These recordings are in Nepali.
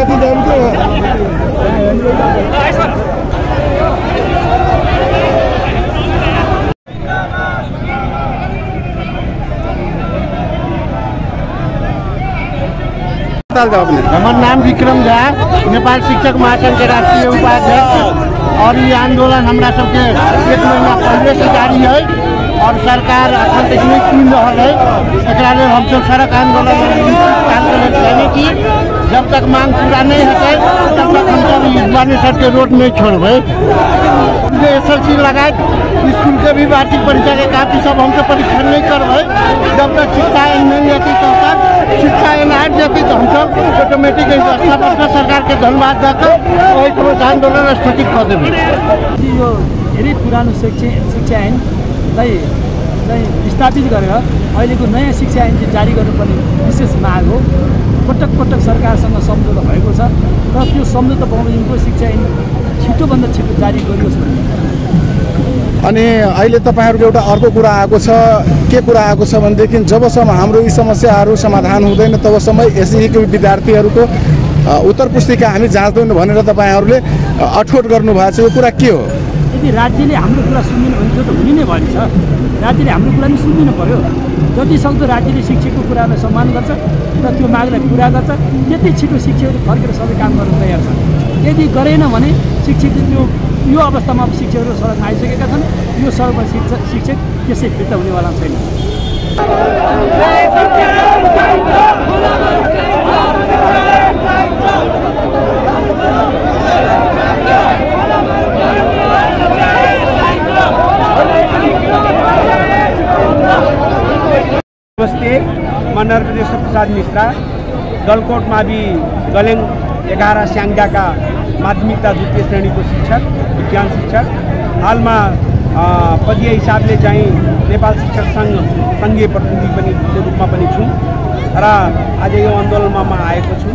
माथि जान्छु हमारा नाम विक्रम झा, नेपाल शिक्षक महासंघ के राष्ट्रीय उपाध्यक्ष। और ये आंदोलन हमारा सबके 1 महीना पहले से जारी है और सरकार अखन तक नहीं सुन रहा है। एकरा लेल हम सब सड़क आंदोलन कहने की जब तक मांग पूरा नहीं होते तब तक हम सब युवा के रोड नहीं छोड़बे। SLC लगाए स्कूल के भी वार्षिक परीक्षा के काफी सब हम सब परीक्षा नहीं करबे। जब तक शिक्षा नहीं रहती तब तक शिक्षा एनायत देती तो हम सब ऑटोमेटिक व्यवस्था पर सरकार के धन्यवाद देकर वही प्रोत्साहन आंदोलन स्थगित कर देंगे। यो धेरै पुरानो शिक्षा ऐनलाई विस्थापित गरेर अहिलेको नयाँ शिक्षा ऐन चाहिँ जारी गर्नुपर्ने विशेष माग हो। पटक पटक सरकारसँग सम्झौता भएको छ र त्यो सम्झौता बमोजिमको शिक्षा ऐन छिटोभन्दा छिटो जारी गरियोस् भन्ने। अनि अहिले तपाईहरुको एउटा अर्को कुरा आएको छ। के कुरा आएको छ भनेदेखि जबसम्म हाम्रो यी समस्याहरू समाधान हुँदैन तबसम्म एसईको विद्यार्थीहरूको उत्तर पुस्तिका हामी जाँच्दैनौँ भनेर तपाईहरुले अठोट गर्नु भएको छ। यो कुरा के हो? यदि राज्यले हाम्रो कुरा सुन्दैन भने त्यो त हुने नै भएछ। राज्यले हाम्रो कुरा नि सुन्दिनु पर्यो। जति सक्दो राज्यले शिक्षकको कुरालाई सम्मान गर्छ र त्यो मागलाई पुरा गर्छ। त्यति छिटो शिक्षकहरू फर्केर सबै काम गर्न तयार छन्। यदि गरेन भने शिक्षक यो अवस्थामा शिक्षकहरू सडकमा आइसकेका छन्। यो सडकमा शिक्षक त्यसै फिर्ता हुनेवाला छैन। नमस्ते, म नरपेश्वर प्रसाद मिश्रा, गलकोट मावि गलेङ 11 स्याङ्जाका माध्यमिकता द्वितीय श्रेणीको शिक्षक, विज्ञान शिक्षक। हालमा पदीय हिसाबले चाहिँ नेपाल शिक्षक सङ्घ सङ्घीय प्रतिनिधि पनि रूपमा पनि छु र आज यो आन्दोलनमा म आएको छु।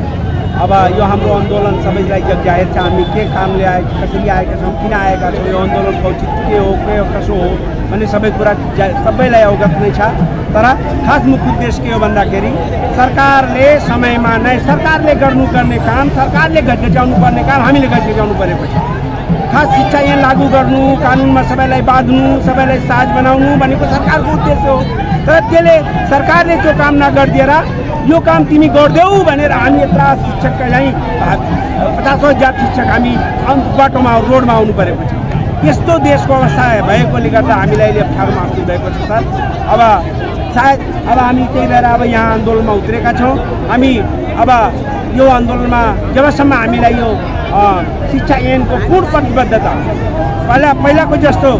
अब यो हाम्रो आन्दोलन सबैलाई जग जाहेर छ। हामी के कामले आए, कसरी आएका छौँ, किन आएका छौँ, यो आन्दोलनको औचित्य के हो, कसो हो भन्ने सबै कुरा सबैलाई अवगत नै छ। तर खास मुख्य उद्देश्य के हो भन्दाखेरि सरकारले समयमा नै सरकारले गर्नुपर्ने काम, सरकारले गजगजाउनु पर्ने काम हामीले गजगजाउनु परेको छ। खास शिक्षा ऐन लागू गर्नु, कानुनमा सबैलाई बाँध्नु, सबैलाई साझ बनाउनु भनेको सरकारको उद्देश्य हो। तर त्यसले सरकारले त्यो काम नगरिदिएर यो काम तिमी गर्देऊ भनेर हामी यत्रा शिक्षक चाहिँ 50,000 शिक्षक हामी बाटोमा रोडमा आउनु परेको छ। यस्तो देशको अवस्था भएकोले गर्दा हामीलाई अहिले अप्ठ्यारो महसुस भएको छ सर। अब सायद हामी त्यही भएर अब यहाँ आन्दोलनमा उत्रेका छौँ। हामी अब यो आन्दोलनमा जबसम्म हामीलाई यो शिक्षा ऐनको पूर्ण प्रतिबद्धता पहिलाको जस्तो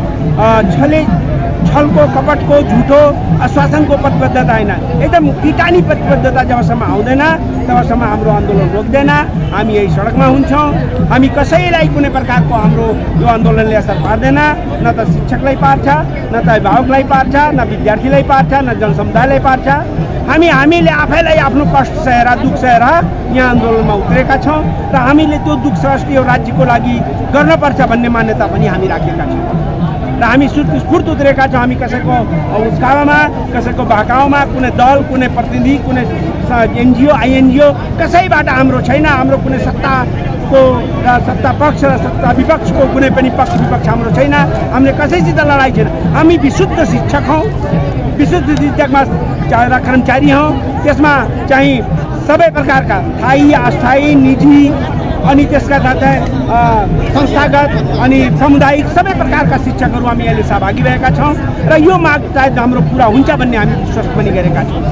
छलको, कपटको, झुठो आश्वासनको प्रतिबद्धता होइन, एकदम किटानी प्रतिबद्धता जबसम्म आउँदैन तबसम्म हाम्रो आन्दोलन रोक्दैन। हामी यही सडकमा हुन्छौँ। हामी कसैलाई कुनै प्रकारको हाम्रो यो आन्दोलनले असर पार्दैन। न त शिक्षकलाई पार्छ, न त अभिभावकलाई पार्छ, न विद्यार्थीलाई पार्छ, न जनसमुदायलाई पार्छ। हामीले आफैलाई आफ्नो कष्ट सहेर, दुःख सहेर यहाँ आन्दोलनमा उत्रेका छौँ र हामीले त्यो दुःख सहज यो राज्यको लागि गर्नुपर्छ भन्ने मान्यता पनि हामी राखेका छौँ र हामी स्फूर्त उत्रेका छौँ। हामी कसैको उस्कावामा, कसैको बहकाउमा, कुनै दल, कुनै प्रतिनिधि, कुनै एनजिओ, आइएनजिओ कसैबाट हाम्रो छैन। हाम्रो कुनै सत्ताको र सत्ता पक्ष र सत्ता विपक्षको कुनै पनि पक्ष विपक्ष हाम्रो छैन। हामीले कसैसित लडाइँ छैन। हामी विशुद्ध शिक्षक हौँ, विशुद्ध शिक्षकमा कर्मचारी हौँ। त्यसमा चाहिँ सबै प्रकारका स्थायी, अस्थायी, निजी अनि त्यसका साथै संस्थागत अनि सामुदायिक सबै प्रकारका शिक्षकहरू हामी अहिले सहभागी भएका छौँ र यो माग सायद हाम्रो पुरा हुन्छ भन्ने हामी विश्वास पनि गरेका छौँ।